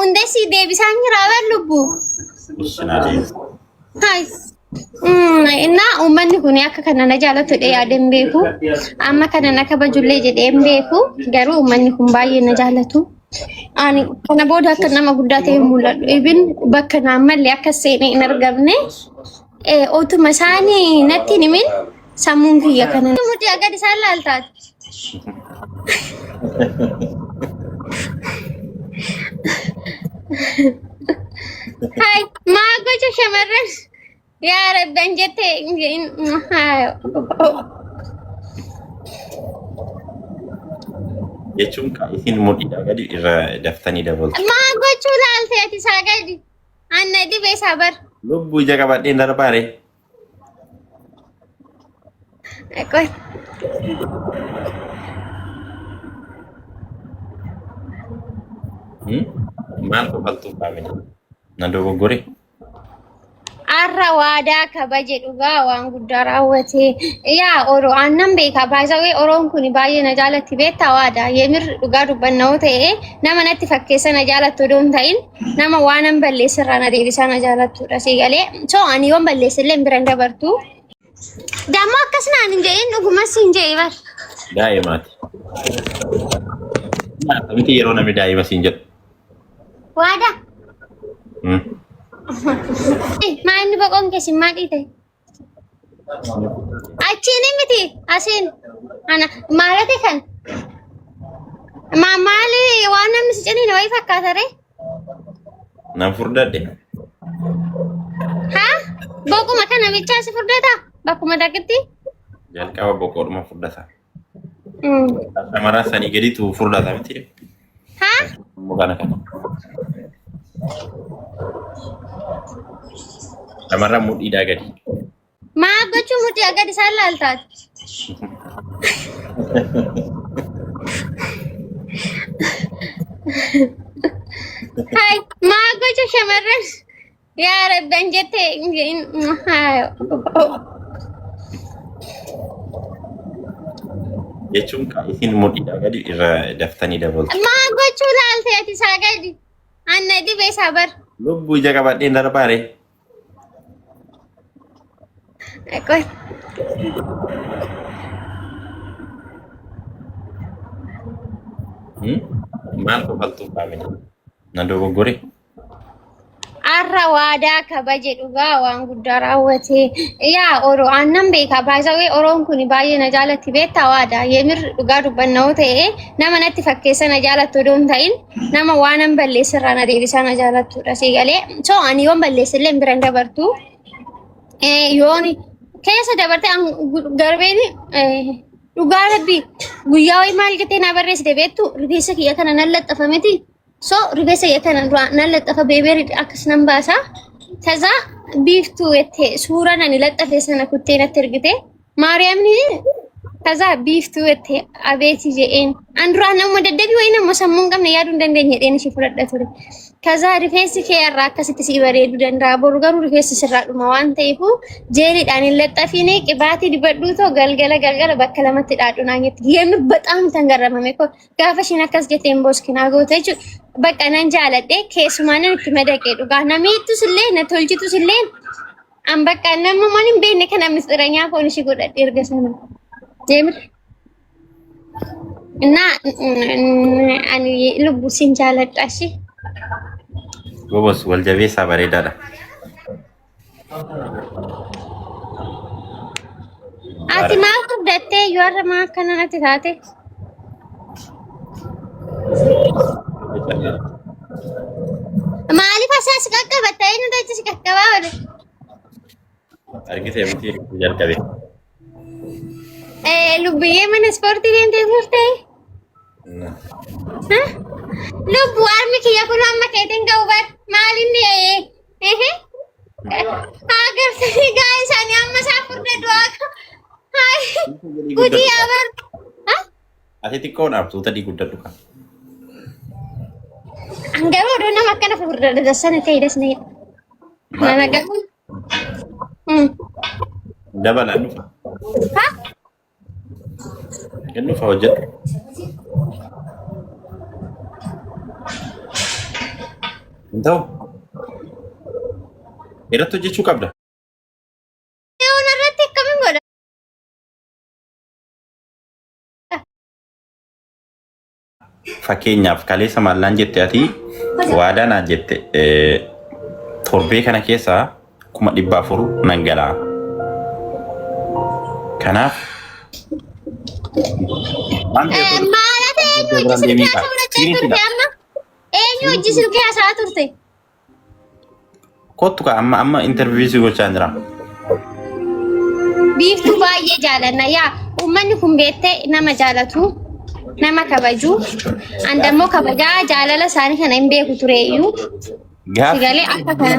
hundee si deebisaan jira bar lubbu. Isin adeemu. Hai. Innaa uummanni kun akka kana na jaalatu jedhee yaadee hin beeku. Amma kana na kabajullee jedhee hin beeku. Garuu uummanni kun baay'ee na jaalatu. Ani kana booda akka nama guddaa ta'e hin mul'adhu. Ibin bakka naan malle akka seenee hin argamne. Otuma isaanii natti hin himin sammuun kiyya kana. Mudhii gadi isaan laaltaati. Hai, maa gocha shamarran yaa rabbi an jette. Jechuun isin mudhiidhaa gadi irra daftanii dabaltu. Maa gochuu laalte ati isaa gadi? Anna dhibee isaa bar. Lubbuu ija qabadheen darbaare. Qoy. Maal kofaltuu qaamini? Na dogoggore. Arra waadaa kabaje dhugaa waan guddaa raawwate. Yaa oro aannan beeka baay'isawee oroon kun baay'ee na jaalatti beektaa waadaa yemir dhugaa dubbanna yoo ta'e nama natti fakkeessa na jaalattu odoo hin ta'in nama waanan balleesse irraa na deebisaa na jaalattudha si galee. So ani yoon balleesse illee bira hin dabartu. Dammoo akkas naan hin jedhin dhugumas hin jedhe bar. Daa'imaati. Miti yeroo namni daa'ima siin jedhu. Waadaa. Maa inni boqoon keessi maa dhiite? Achiin miti asiin. Ana maalati kan? Maa maali waan namni si ciniine wayii fakkaata ree? Nan furdadhe. Haa? Boquma kana bichaa si furdata? Bakkuma takkitti? Jalqaba boqoodhuma furdata. Shamarran sanii gaditu furdata miti. Haa? Kana kana. Shamarran mudhiidhaa gadi. Maa gochuu mudhii gadi isaan laaltaati? Hai, maa gocha shamarran yaa rabbi an jette. Jechuun isin mudhiidhaa gadi irra daftanii dabaltu. Maa gochuu laalte ati isaa gadi? Anna dhibee isaa bar. Lubbuu ija qabadheen darbaare. Qoy. Maal kofaltuu qaamini? Na dogoggore. Arra waadaa kabaje dhugaa waan guddaa raawwate. Yaa oro aannan beeka baay'isawee oroon kun baay'ee na jaalatti beektaa waadaa yemir dhugaa dubbanna yoo ta'e nama natti fakkeessa na jaalattu odoo hin ta'in nama waanan balleesse irraa na deebisaa na jaalattudha si galee. So ani yoon balleesse illee bira hin dabartu. Yoon keessa dabarte garbeen dhugaa rabbi guyyaa wayii maal jettee na barreessite beektu rifeensa kiyya kana nan laxxafa miti. So rifeensa kiyya kana dura nan laxxafa beebeeri akkas nan baasa. Kaza biiftuu jettee suuraa nani laxxafe sana kuttee natti ergite. Maariyaamni kaza biiftuu jettee abeeti jedheen. An duraan nama daddabii wayii nama sammuu hin qabne yaaduu hin dandeenye jedheen ishee fudhadha ture. Kaza rifeensi kee irraa akkasitti si bareeduu danda'a. Boru garuu rifeensi sirraa dhuma waan ta'eef jeeliidhaan hin laxxafiin qibaatii dibadhuu too galgala galgala bakka lamatti dhaadhu naan jette. Yemir baxaam tan garramame koo gaafa isheen akkas jettee hin booskinaa goote jechuudha. Bakka nan jaaladhe keessumaa nan itti madaqee dhugaa namiittus illee na tolchitus illee an bakka nama waan hin beekne kana misxiranyaa koon ishee godhadhe erga sana. Yemir. እና ani lubbu sin jaaladha ishee. Gobos wal jabeessaa bareedaadha. Ati maal furdattee yoo har'a maa akkana natti taate? Maaliif asii as qaqqabatta? Eenyutu achi si qaqqabaa oole? Argitee miti jalqabe. Lubbiyyee mana ispoortii deemtee turtee? Lubbu armi kiyya kun amma keetiin ga'u bar maal inni haa gartanii gaa isaanii amma isaa furda du'aa gudii yaa bar. Ati xiqqoodhaaf tuuta dhii guddadhu kan. An garuu oduu nama akkana furda dassana ta'e dasna jedha. Nama garuu. Dabalaan dhufa. Ha? Inni dhufa hojjedhu. Hin ta'u. Irratti hojjechuu qabda. Yoon irratti akkamiin godha? Fakkeenyaaf kaleessa maallaan jette ati waadaa naan jette torbee kana keessa 400,000 nan galaa. Kanaaf waan ta'eef Maalate eenyu hojii silkii haasa'uu dhaqxee turte amma? Eenyu hojii silkii haasa'aa turte? Kottu ka amma amma interview si gochaa jira. Biiftuu baay'ee jaalanna. Yaa uummanni kun beektee nama jaalatu, nama kabaju. An dammoo kabajaa jaalala isaanii kana hin beeku tureeyyuu. Gaaffii Sigalee akka kana.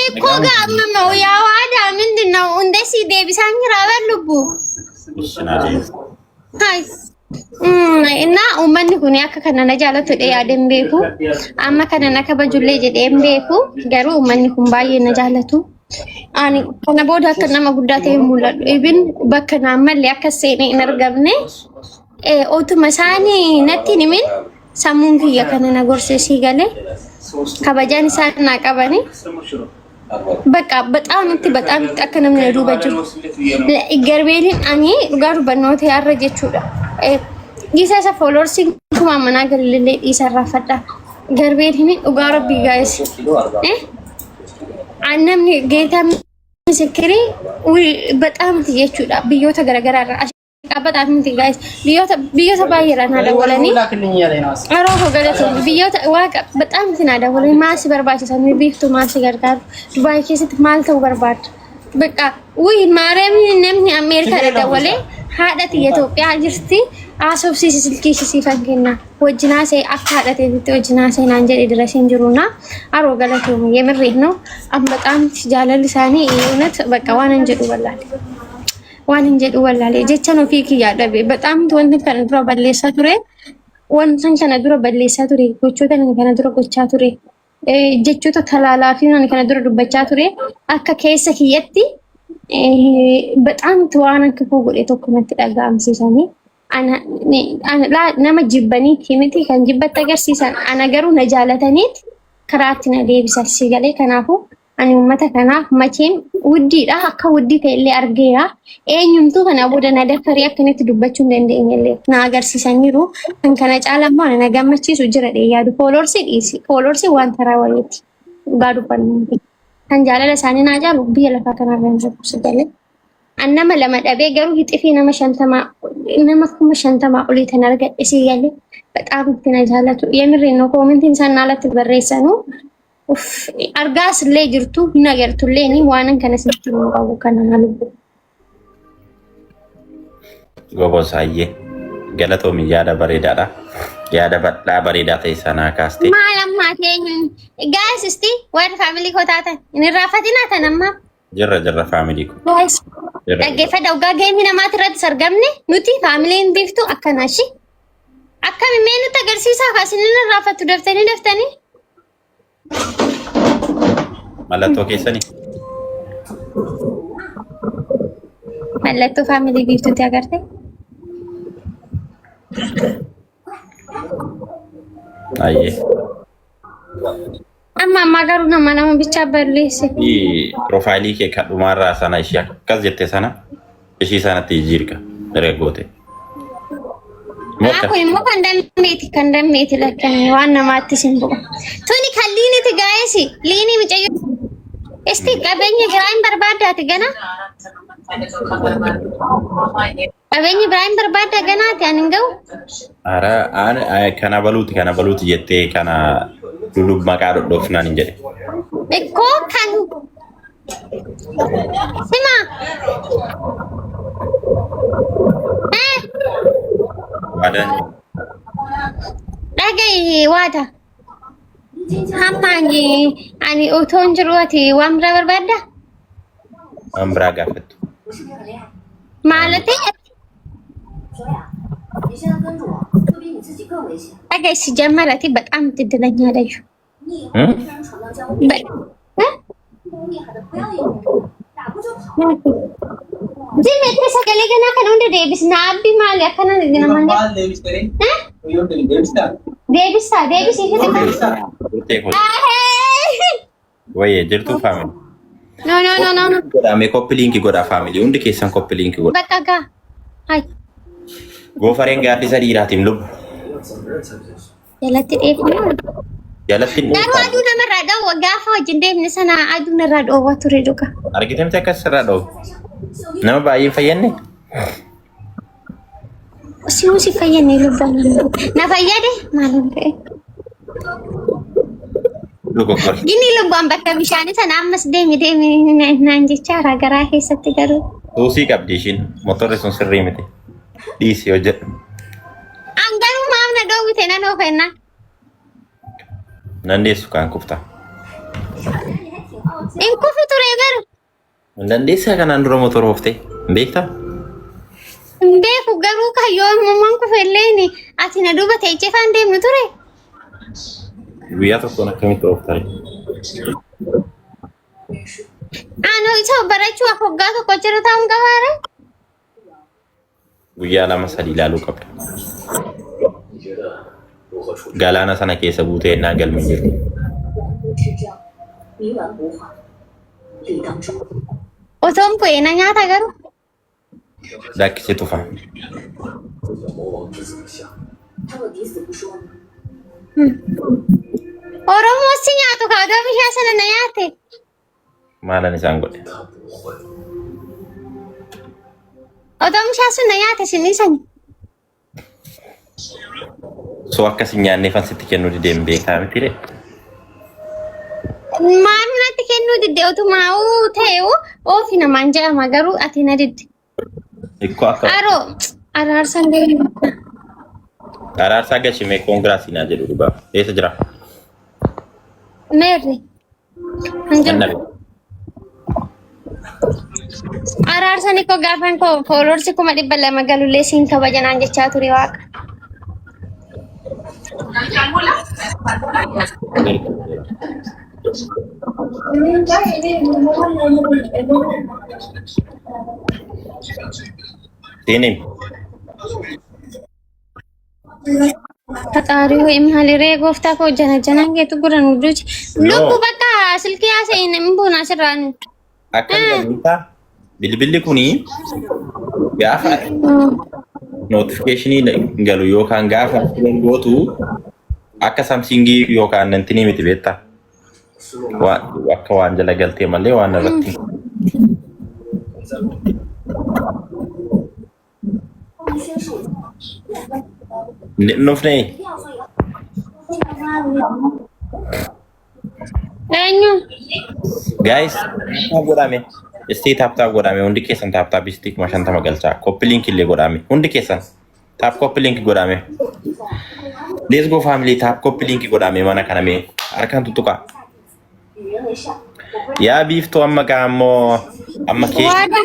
Ikkoo gaa amma moo yaa waadaa mindin ነው እንደዚህ deebisaan jira bar lubbu. Isin adeemu. Hai. እና uummanni kun akka kana na jaalatu jedhee yaadee hin beeku. Amma kana na kabajullee jedhee hin beeku. Garuu uummanni kun baay'ee na jaalatu. Ani kana booda akka nama guddaa ta'e hin mul'adhu. Ibin bakka naan malle akka seenee hin argamne. Otuma isaanii natti hin himin sammuun kiyya kana na gorsee sii galee kabajaan isaan naa qabani. Bakka በጣም itti በጣም itti akka namni na duuba jiru. Garbeeliin ani dhugaa dubbannoota yaarra jechuudha. Dhiisa isa followersiin kuma manaa galillee dhiisa irraa fadha. Garbeeliin dhugaa rabbii guys. Namni geetaa misikirii በጣም itti jechuudha biyyoota garaagaraa irraa. Dhaabbataaf miti guys biyyoota baay'eedhaan naa dawwalanii. Yeroo koo galatoomii biyyoota waaqa በጣም itti naa dawwalanii maal si barbaachisa biiftuu maal si gargaaru Dubaay keessatti maal ta'uu barbaadda? Bakka wuyi maariyaam namni Ameerikaadha dawwalee haadha tiyya Itoophiyaa jirti haasofsiisi silkii siifan kenna wajjin haasa'e akka haadha teetitti wajjin haasa'e naan jedhe dirasiin jiruuna haroo galatoomii የምሬት ነው በጣም jaalalli isaanii እውነት በቃ waan hin jedhu wallaale. Waan hin jedhu wallaale jechan ofii kiyyaa dhabe በጣም wanti kana dura balleessaa ture wantan kana dura balleessaa ture gochoota ani kana dura gochaa ture jechoota talaalaa fi ani kana dura dubbachaa ture akka keessa kiyyatti በጣም waan akka koo godhe tokko natti dhaga'amsiisanii ana nama jibbaniiti miti kan jibbatti agarsiisan ana garuu na jaalataniit karaatti na deebisan si galee kanaafuu ani uummata kanaaf macheem wuddiidha akka wuddii ta'e illee argeera eenyumtuu kana booda na dafarii akkanitti dubbachuu hin dandeenye illee na agarsiisaniiru kan kana caala immoo ana na gammachiisu jira dhee yaadu followersii dhiisi followersii waan taraa wayiiti dhugaa dubbannu kan jaalala isaanii naa caalu biyya lafaa kanarra hin jiru si galee. An nama lama dhabee garuu hixifii nama 50 nama 50,000 olii tan argadhe si galee በጣም itti na jaalatu የምሬን ነው commentiin isaan alatti barreessanu uff argaas illee jirtu hin agartullee ni waanan kana sitti hin qabu kana na lubbu. Goboos hayyee galatoomi yaada bareedaadha. Yaada bal'aa bareedaa ta'e sanaa kaaste. Maal ammaa teenyu guys isti warri family koo taatan hin irraanfatinaa tan ammaa. Jirra jirra family ko. Guys Jirra. Dhaggeeffadha dhugaa gameii namaati irratti sargamne nuti familyn biiftu akkana ishii. Akkami mee nutti agarsiisaa kaasin hin irraanfattu daftanii daftanii. Mallattoo keessanii. Mallattoo family biiftuutti agarte. Hayyee. Amma ammaa garuu nama nama bichaa balleesse. Profileii kee kan dhumaarraa sana ishee akkas jette sana ishii sanatti jijjiirka erga goote. Haa kun immoo kan dammeeti lakkan waan namaatti sin bu'u. Tuni kan liiniti gaa'eesi liinii micayyoo. Isti qabeenya biraa hin barbaaddaati gana. Qabeenya biraa hin barbaadda ganaati ani hin ga'u. Ara kana baluuti kana baluuti jettee kana lulub maqaa dhodhoofnaan hin jedhe. Ikkoo kan sima. Waadaan Dhaga'i waada. Hamma ani otoo hin jiru ati waan biraa barbaadda? Waan biraa gaafattu. Maalatee 你现在跟着我，会比你自己更危险。 dhaga'i si jammarati በጣም እድለኛ ነሽ። 你以后一个人闯荡江湖，厉害的不要一个人，打不就跑？ Jimmeetti sagalee ganaa kana hunda deebisna abbi maali akkana namanne Maal deebistanii? Deebistaa? Deebisaa deebisii fixe. Turtee koo. Ahee! Wayyee jirtuu family. No, no, no, no, no. Godhaame copy link godhaa family. Hundi keessan copy link godha. Bakka gaa. Hai. Goofareen gaaddisa dhiiraatiin lubbu. Jalatti dheeffama. Jalatti hin Garuu dheeffama. aduu namarraa dhoowwa gaafa wajjin deemne sana aduu narraa dhoowwa ture dhuga. Argite miti akkas sirraa dhoowwa. Nama baay'ee hin fayyadne. Si'uu si fayyadne lubbaan nama. Na fayyade maaliin ta'e? Dogoggora. Gini lubbaan bakka bishaanii sana ammas deemi deemi naan jecha garaa keessatti garuu. Suusii qabdi ishiin. Motorri sun sirrii miti. Dhiisi hojjedhu. An garuu maaf na dhoowwite nan oofenna. Dandeessu kaan kufta. Hin kufu ture garuu. Hin dandeessaa kanaan dura motora ooftee? Hin beektaa? Hin beeku garuu kayyoo ammumaan kufe illee ati na duuba teechee faan deemnu ture. Guyyaa tokkoon akkamitti oofta ree? Anoo isa barachuuf waggaa tokko jira ta'uun qabaare. Guyyaa lama sadi ilaaluu qabda. Galaana sana keessa buutee ennaa galmi hin jiru. Otoon bu'ee na nyaata garuu. Lakkisi tufa. Oromoo si nyaatu kaa odoo bishaan sana na nyaate. Maalan isaan godhe? Otoo bishaan sun na nyaate sin dhiisani. Soo akkas hin nyaanneefan sitti kennuu dideen beekaa miti ree? Maal natti kennuu didde otumaa uu ta'e oofi namaan jedhama garuu ati na didde. Ikkoo akka Aroo araarsan deemu. araarsaa gashimee koongiraasii naa jedhu dhugaa. Eessa jira? Meerri. Hin jiru. Annabe. Araarsan ikkoo gaafan koo fooloorsi 200,000 galullee siin kabajanaan jechaa ture waaqa. Seenim. Faxaarii ho'i maaliree gooftaa koo jana janaan keetu gurra nu duuchi. No. Lubbu bakka silkii haasa'in hin buuna asirraa nu. Akka jedhamutti bilbilli kuni gaafa notificationii galu yookaan gaafa gootu akka Samsungii yookaan nantinii miti beektaa. Akka waan jala galtee malee waan irratti. Hin dhufnee? Eenyu? Guys, tap godhame. Istii tap tap godhame. Hundi keessan tap tap istii 50,000 galchaa. Copy link illee godhame. Hundi keessan tap copy link godhame. Let's go family, tap copy link godhame mana kana mee. Harkaan tuttuqaa. Yaa biiftuu amma gaa ammoo amma kee. Waada.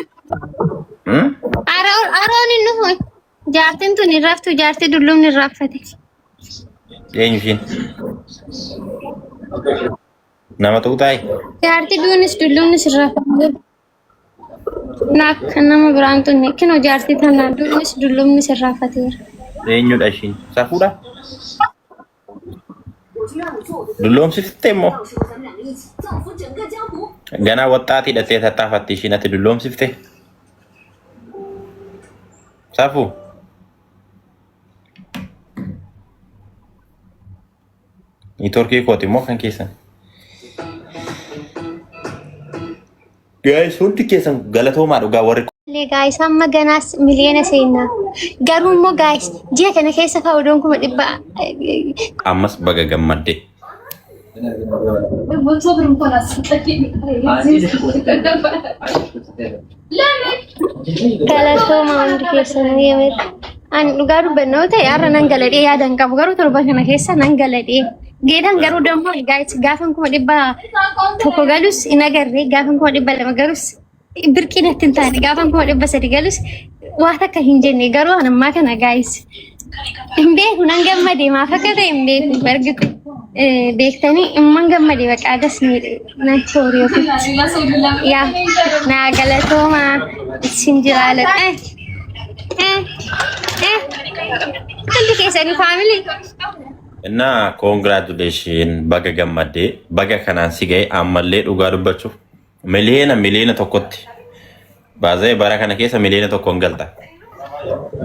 Hmm? Aroon hin dhufu. Jaartiin tun hin raftu jaartii dullumni hin raffate. Eenyu ishiin? Nama tuqxaayi? Jaartii duunis dullumnis hin raffate. Akka nama biraan tunne kinoo jaartii tana duunis dullumnis hin raffateera. Eenyudha ishiin? Safuudha? Dulloomsifte immoo? Ganaa waxxaatii hidhattee tattaafatti ishiin ati dulloomsifte? Safuu? Niitoorkii kooti immoo kan keessan. Guys, hundi keessan galatoomaa dhugaa warri Illee guys amma ganaas miliyoona seenna. Garuu immoo guys ji'a kana keessa fa'a odoon 100,000 ammas baga gammadde. Galatooma hundi keessanuu yemer. Ani dhugaa dubbannoo ta'e har'a nan galadhee yaada hin qabu garuu torba kana keessa nan galadhee. Geetan garuu dammoo guys gaafan 100,000 galus hin agarre gaafan 200,000 galus birqii natti hin taane gaafan 300,000 galus waa takka hin jenne garuu an ammaa kana guys hin beeku nan gammade maaf akka ta'e hin beeku bargitu beektanii imman gammade baqa agas nan horii ofitti yaa naa galatooma isin jiraaladha. Hundi keessanii family. Innaa congratulation, baga gammaddee, baga kanaan si ga'e. Ammallee dhugaa dubbachuuf 1 miliyoona 1tti baasee bara kana keessa 1 miliyoona hin galta.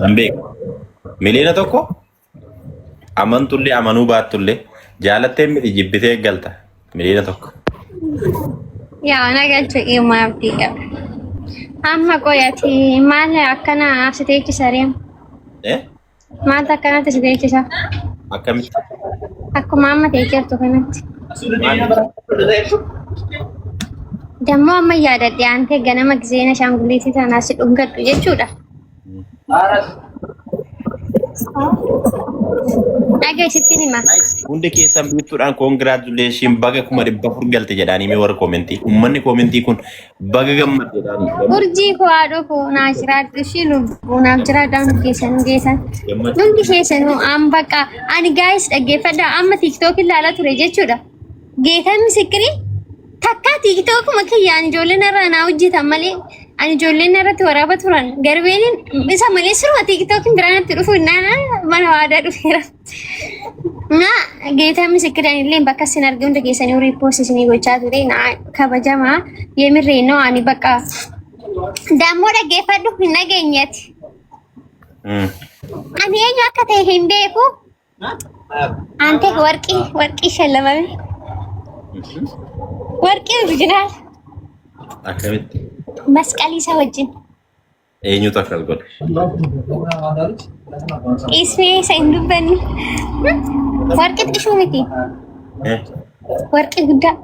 Nan beeku. 1 miliyoona amantullee amanuu baattullee, jaalattee miti jibbitee galta 1 miliyoona. Yaa na galchu dhimma abdii qaba. Amma qoyati maal akkana si teechisa reem? Eh? Maaltu akkanatti si teechisa? Akkamitti? Akkuma amma teechiftu kanatti. Dammoo amma yaadadhe aantee ganama gizeena ashaangulliitii tanaa si dhungadhu jechuudha. Dhageessittiin hima. Hundi keessan biiftuudhaan congratulation, baga 400,000 galte jedhaanii mee warra koomentii. Uummanni koomentii kun baga gammadde jedhaanii. Urjii koo, haadhoo koo, naa jiraadhu, ishii lubbuu naaf jiraadhaa, hundi keessanuu geessan. Gammachuu. Hundi keessanuu an bakka ani guys dhaggeeffadhaa, amma TikTok ilaalaa ture jechuudha. Geetan misikirii takka TikTokuma kiyyaan ijoolleen irraa naa hojjetan malee ani ijoolleen irratti waraaba turan garbeeniin isa malee siruma TikTokin biraa natti dhufu naan mana waadaa dhufeera. Na geetan misikirii illee bakka isin arge hunda keessanii repost isinii gochaa ture na kabajamaa yemirree noo ani bakka daammoo dhaggeeffadhu hin dhageenyati. Ani eenyu akka ta'e hin beeku. Ante warqii warqii shallamame. Warqii original. Akkamitti? Masqalii isaa wajjin. Eenyutu akkas godhe? Ismee isa hin dubbanne. Warqii xiqqishuu miti. Eh, Warqii guddaa.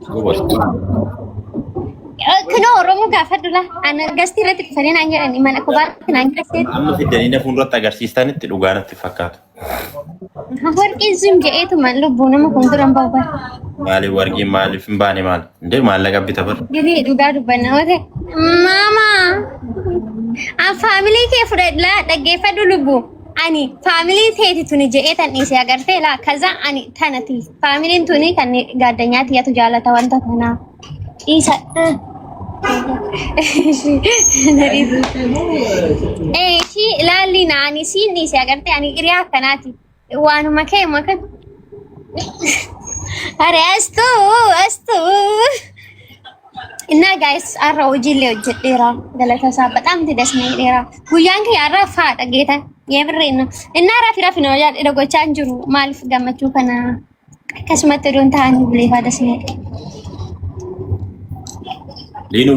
Gobos. Kunoo Oromoo gaafadhu laa. Ana gastii irratti dhufanii naan jedhani mana kophaatti naan jedhani. Amma fiddanii na fuulduratti agarsiistanitti dhugaa natti fakkaatu. Warqiin sun jedheetuma lubbuu nama kun dura hin bahu bara. Maaliif warqiin maaliif hin baane maal? Indee maallaqa bita bara. Gadi dhugaa dubbanna yoo ta'e. Maama! An family kee fudhadhaa, dhaggeeffadhu lubbuu. Ani family teeti tuni jedhee tan dhiise agartee laa kaza ani tanati. Familyn tuni kan gaaddanyaa tiyyatu jaalata wanta kanaa. Dhiisa. Eh, ishii ilaalli na ani siin dhiise agartee, ani hiriyaa akkanaati. Waanuma kee maka. Are astuu astuu. Innaa guys, har'a hojiillee hojjedheera. Galata isaa በጣም ደስ ነው. Guyyaan kiyya har'a faadha geetan. Yemirreen. Innaa rafi rafi na yaadhe gochaa hin jiru. Maaliif gammachuu kana akkasumatti odoon ta'anii buleefaa das ነው. Liinuu.